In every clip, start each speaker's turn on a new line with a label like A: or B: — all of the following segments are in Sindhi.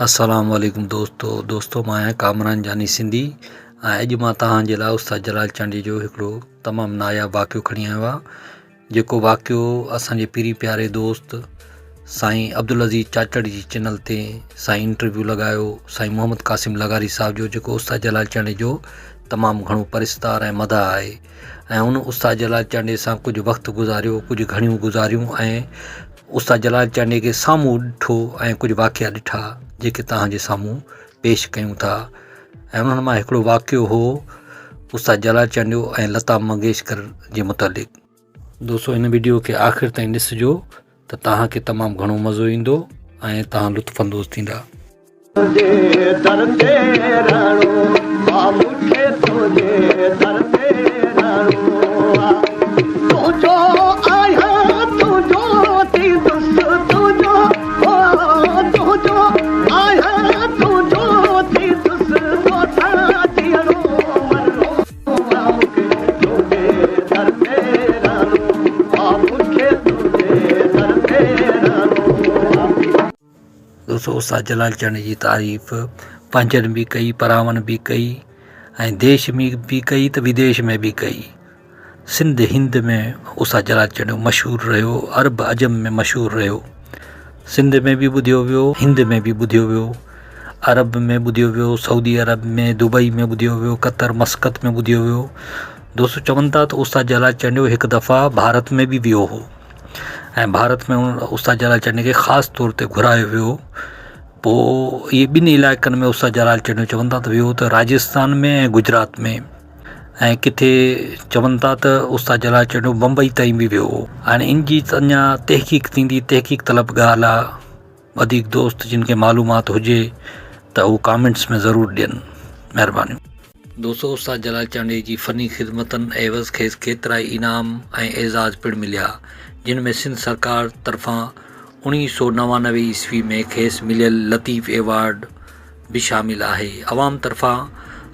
A: السلام عليڪم دوستو دوستو مان آهيان ڪامران جاني سنڌي ۽ اڄ مان توهان جي لاء استاد جلال چانڊيي جو هڪڙو تمام ناياب واقعو کڻي آيو آهيان جيڪو واقعو اسان جي پيري پياري دوست سائين عبدالعزيز چاچڙ جي چينل تي سائين انٽرويو لڳايو سائين محمد قاسم لغاري صاحب جو جيڪو استاد جلال چانڊيي جو تمام گهڻو پرستار ۽ مداح آهي ۽ ان استاد جلال چانڊيي سان ڪجهه وقت گذاريو ڪجهه گهڙيون گذاريون ۽ استاد جلال چانڊيي کي سامهون ڏٺو ۽ ڪجهه واقعا ڏٺا جيڪي توهان جي سامهون پيش ڪيون ٿا ۽ انهن مان هڪڙو واقعو هو استاد جلال چانڊيو ۽ لتا منگيشڪر جي متعلق. دوستو هن وڊيو کي آخر تائين ڏسجو ته توهان کي تمام گهڻو مزو ايندو ۽ توهان لطف اندوز ٿيندا.
B: تنهنجي در تي رهڻو آ مونکي تنهنجي در تي رهڻو آ تنهنجو آهيان تنهنجو ٿيندس تنهنجو هو تنهنجو آهيان تنهنجو ٿيندس توسان جيئڻو مرڻو آ مونکي تنهنجي در تي رهڻو آ مونکي تنهنجي در تي رهڻو آ.
A: دوستو استاد جلال چانڊيي جي تعريف پنهنجن به ڪئي پراون به ڪئي ۽ ديش ۾ به ڪئي ته وديش ۾ به ڪئي سنڌ هند ۾ استاد جلال چانڊيو مشهور رهيو عرب عجم ۾ مشهور رهيو سنڌ ۾ به ٻڌيو ويو هند ۾ به ٻڌيو ويو عرب ۾ ٻڌيو ويو سعودي عرب ۾ دبئي ۾ ٻڌيو ويو قطر مسقط ۾ ٻڌيو ويو دوستو چون ٿا ته استاد جلال چانڊيو هڪ دفعا ڀارت ۾ به ويو هو ۽ ڀارت ۾ استاد جلال چانڊيي کي خاص طور تي گهرايو ويو پوء اهي ٻن علائقن ۾ استاد جلال چانڊيو چون ٿا ته ويو ته راجسٿان ۾ ۽ گجرات ۾ ۽ ڪٿي چون ٿا ته استاد جلال چانڊيو بمبئي تائين به ويو هو هاڻي ان جي ته اڃا تحقيق ٿيندي تحقيق طلب ڳالهه آهي وڌيڪ دوست جن کي معلومات هجي ته هو ڪامينٽس ۾ ضرور ڏين. مهربانيون. دوستو استاد جلال چانڊيي جي فني خدمتن عيوض کيس ڪيترائي انعام ۽ اعزاز پڻ مليا جن ۾ سنڌ سرڪار طرفان 1999 عيسوي ۾ کيس مليل لطيف ايوارڊ به شامل آهي. عوام طرفان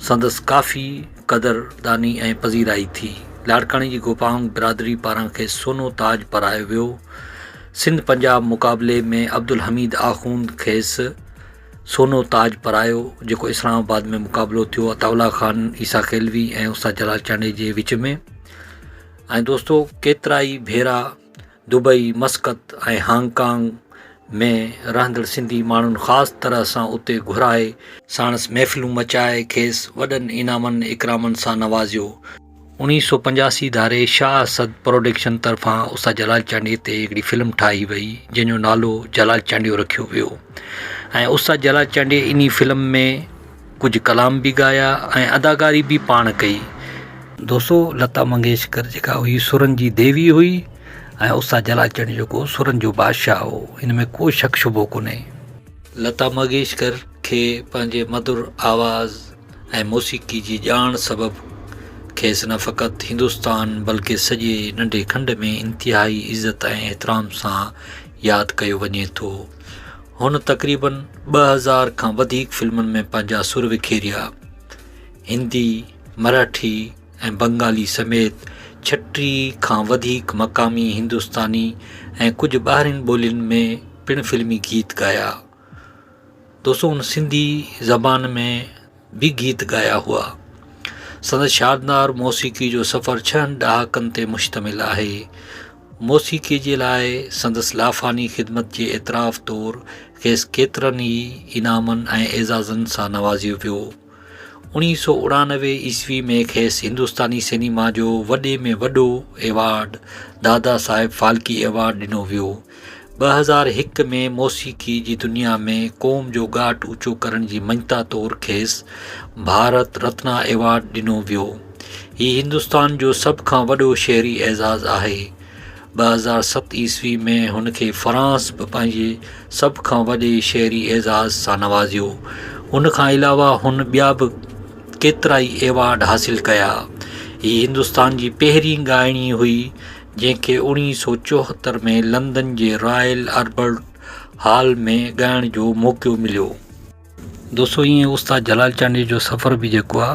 A: سندس ڪافي قدر داني ۽ پذيرائي ٿي. لاڙڪاڻي جي گوپانگ برادري پاران کيس سونو تاج پارايو ويو. سنڌ پنجاب مقابلي ۾ عبدالحميد آخوند کيس سونو تاج پرايو جيڪو اسلام آباد ۾ مقابلو ٿيو عطاء الله خان عيسيٰ خيلوي ۽ استاد جلال چانڊيي جي وچ ۾ ۽ دوستو ڪيترائي ڀيرا دبئي مسقط ۽ هانگ ڪانگ ۾ رهندڙ سنڌي ماڻهن خاص طرح سان اتي گهرائي ساڻس محفلون مچائي کيس وڏن انعامن اڪرامن سان نوازيو. 1985 ڌاري شاهه اسد پروڊڪشن طرفان استاد جلال چانڊيي تي هڪڙي فلم ٺاهي وئي جنهن جو نالو جلال چانڊيو رکيو ويو ۽ استاد جلال چانڊيي انهي فلم ۾ ڪجهه ڪلام به ڳايا ۽ اداڪاري به پاڻ ڪئي. دوستو لتا منگيشڪر جيڪا هئي سرن جي ديوي هئي ۽ استاد جلال چانڊيو جيڪو سرن جو بادشاهه هو ان ۾ ڪو شڪ شبهو ڪونهي. لتا منگيشڪر کي پنهنجي مڌر آواز ۽ موسيقي جي ڄاڻ سبب کيس نه فقط هندستان بلڪه سڄي ننڍي کنڊ ۾ انتهائي عزت ۽ احترام سان ياد ڪيو وڃي ٿو. هن تقريبن 2000 کان وڌيڪ فلمن ۾ پنهنجا سر وکيريا. هندي، مراٺي ۽ بنگالي سميت 36 کان وڌيڪ مقامي هندستاني ۽ ڪجهه ٻاهرين ٻولين ۾ پڻ فلمي گيت ڳايا. دوستو هن سنڌي زبان ۾ به گيت ڳايا هئا. سندس شاندار موسيقي جو سفر ڇهن ڏهاڪن تي مشتمل آهي. موسيقي جي لاء سندس لافاني خدمت جي اعتراف طور کيس ڪيترن ئي انعامن ۽ اعزازن سان نوازيو ويو. 1999 عيسوي ۾ کيس هندستاني سئنيما جو وڏي ۾ وڏو ايوارڊ دادا صاحب ڦالڪي ايوارڊ ڏنو ويو. 2001 ۾ موسيقي جي دنيا ۾ قوم جو ڳاٽ اوچو ڪرڻ جي مڃتا طور کيس ڀارت رتنا ايوارڊ ڏنو ويو. هي هندستان جو سڀ کان وڏو شهري اعزاز آهي. 2007 عيسوي ۾ هن کي فرانس به پنهنجي سڀ کان وڏي شهري اعزاز سان نوازيو. ان کان علاوه هن ٻيا به ڪيترائي ايوارڊ حاصل ڪيا. هي هندستان جي پهرين ڳائڻي هئي جنهن کي 1974 ۾ لندن جي رائل البرٽ هال ۾ ڳائڻ جو موقعو مليو. دوستو ائين استاد جلال چانڊيي جو سفر به جيڪو آ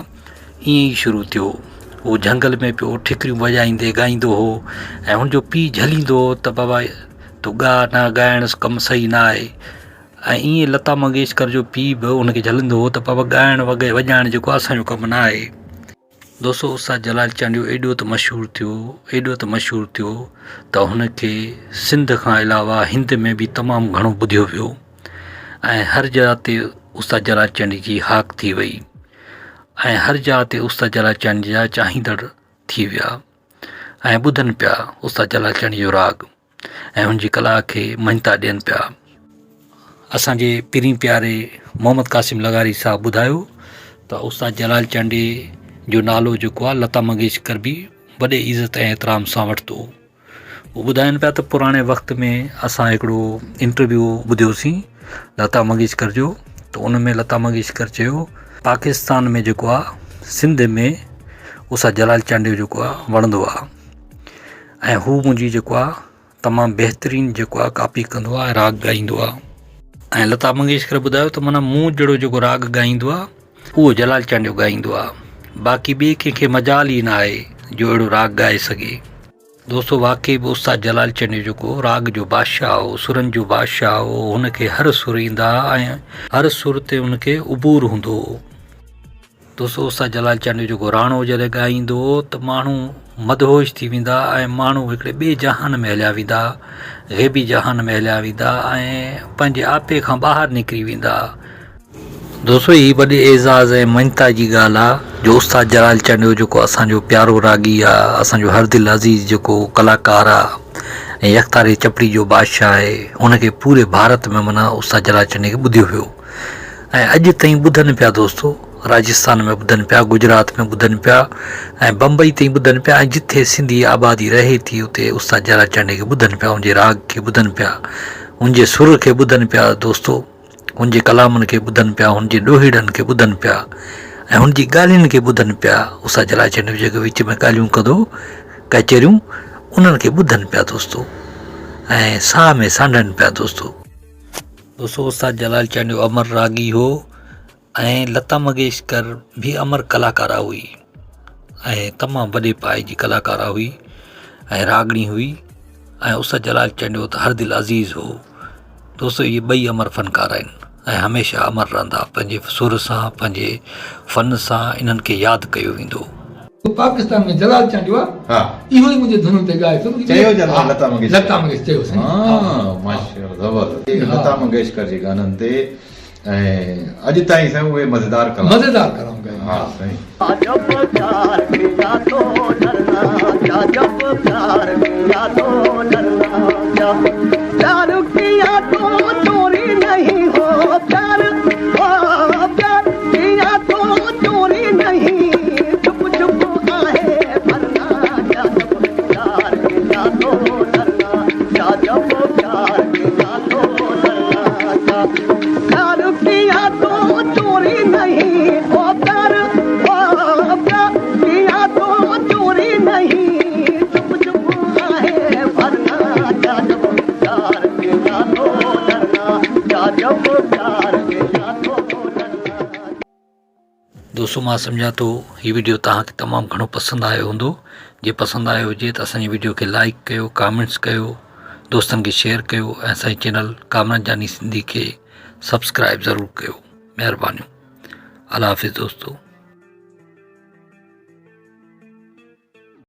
A: ائين ئي شروع ٿيو هو جهنگل ۾ پيو ٺڪريون وڄائيندي ڳائيندو هو ۽ هن جو پيء جهليندو هو ته بابا تون ڳاء نه ڳائڻ ڪم صحيح نه آهي. ۽ ائين لتا منگيشڪر جو پيء به ان کي جهلندو هو ته بابا ڳائڻ وغيره وڄائڻ جيڪو آهي اسان جو ڪم نه آهي. دوستو استاد جلال چانڊيو ايڏو ته مشهور ٿيو ايڏو ته مشهور ٿيو ته هن کي سنڌ کان علاوه هند ۾ به تمام گهڻو ٻڌيو ويو ۽ هر جاء تي استاد جلال چانڊيي جي هاڪ ٿي وئي ۽ هر جاء تي استاد جلال چانڊيي جا چاهيندڙ ٿي ويا ۽ ٻڌن پيا استاد جلال چانڊيي جو راڳ ۽ هن جي ڪلا کي مڃتا ڏين پيا. اسان جي پرين پياري محمد قاسم لغاري صاحب ٻڌايو ته استاد جلال چانڊيي جو نالو جيڪو آهي لتا منگيشڪر به وڏي عزت ۽ احترام سان وٺندو هو. هو ٻڌائين پيا ته پراڻي وقت ۾ اسان هڪڙو انٽرويو ٻڌيوسين لتا منگيشڪر جو ته ان ۾ لتا منگيشڪر چيو پاڪستان ۾ جيڪو آهي سنڌ ۾ استاد جلال چانڊيو جيڪو آهي وڻندو آهي. ۽ هو منهنجي جيڪو آ تمام بهترين جيڪو آ ڪاپي ڪندو آ ۽ راڳ ڳائيندو آ ۽ لتا منگيشڪر ٻڌايو ته معنيٰ مون جهڙو جيڪو راڳ ڳائيندو آ اهو جلال چانڊيو ڳائيندو آ باقي ٻئي ڪنهن کي مجال ئي نه آهي جو اهڙو راڳ ڳائي سگهي. دوستو واقعي به استاد جلال چانڊيو جيڪو راڳ جو بادشاهه هو سرن جو بادشاهه هو هن کي هر سر ايندا ها ۽ هر سر تي هن کي عبور هوندو هو. دوستو استاد جلال چانڊيو جو گهراڻو جڏهن ڳائيندو هو ته ماڻهو مدهوش ٿي ويندا ۽ ماڻهو هڪڙي ٻئي جهان ۾ هليا ويندا غيبي جهان ۾ هليا ويندا ۽ پنهنجي آپي کان ٻاهر نڪري ويندا. دوستو هي وڏي اعزاز ۽ مڃتا جي ڳالهه آ جو استاد جلال چانڊيو جيڪو اسان جو پيارو راڳي آ اسان جو هر دل عزيز جيڪو ڪلاڪار آ ۽ يڪتاري چپڙي جو بادشاهه آهي ان کي پوري ڀارت ۾ معنيٰ استاد جلال چانڊيي کي ٻڌيو ويو. ۽ اڄ تائين ٻڌن پيا دوستو راجستان ۾ ٻڌن پيا گجرات ۾ ٻڌن پيا ۽ بمبئي تائين ٻڌن پيا ۽ جٿي سنڌي آبادي رهي ٿي اتي استاد جلال چانڊيي کي ٻڌن پيا ان جي راڳ کي ٻڌن پيا ان جي سر کي ٻڌن پيا دوستو ان جي ڪلامن کي ٻڌن پيا ان جي ڏوهيڙن کي ٻڌن پيا ۽ ان جي ڳالهين کي ٻڌن پيا استاد جلال چانڊيو جيڪي وچ ۾ ڳالهيون ڪندو ڪچهريون انهن کي ٻڌن پيا دوستو ۽ ساهه ۾ سانڍن پيا دوستو. دوستو استاد جلال چانڊيو امر راڳي هو ۽ لتا منگيشڪر به امر ڪلاڪارا هئي ۽ تمام وڏي پائي جي ڪلاڪارا هئي ۽ راڳڻي هئي ۽ استاد جلال چانڊيو ته هر دل عزيز هو دوستو اهي ٻئي امر فنڪار آهن ۽ هميشه امر رهندا پنهنجي سر سان پنهنجي فن سان انهن کي ياد ڪيو ويندو.
C: پاڪستان ۾ جلال چانڊيو آ اهو ئي منهنجي ڌنن تي ڳائي ٿو
D: چيو جلال لتا منگيشڪر
C: لتا منگيشڪر چيو سائين
D: ها ماشاءالله زبردست لتا منگيشڪر جي گانن تي ۽ اڄ تائين سائين اهي مزيدار ڪلام
C: مزيدار ڪلام ڳائي
D: ها سائين.
B: جب پيار ڪيا تو ڊرنا ڪيا جب پيار ڪيا تو ڊرنا ڪيا پيار ڪيا تو چوري نهين هو پيار هو پيار ڪيا تو چوري نهين ڇپ ڇپ آهي ڀرنا ڪيا جب پيار ڪيا تو ڊرنا ڪيا جب پيار ڪيا تو ڊرنا ڪيا پيار ڪيا تو چوري نهين هو پيار هو پيار ڪيا تو چوري نهين ڇپ ڇپ آهي ڀرنا ڪيا جب پيار ڪيا تو ڊرنا ڪيا جب پيار ڪيا تو ڊرنا.
A: دوستو مان سمجهان ٿو هي وڊيو توهان کي تمام گهڻو پسند آيو هوندو جي پسند آيو هجي ته اسان جي وڊيو کي لائڪ ڪيو ڪامينٽس ڪيو دوستن کي شيئر ڪيو ۽ اسان جي چينل ڪامران جاني سنڌي کي سبسڪرائب ضرور ڪيو مهربانيون الله حافظ دوستو.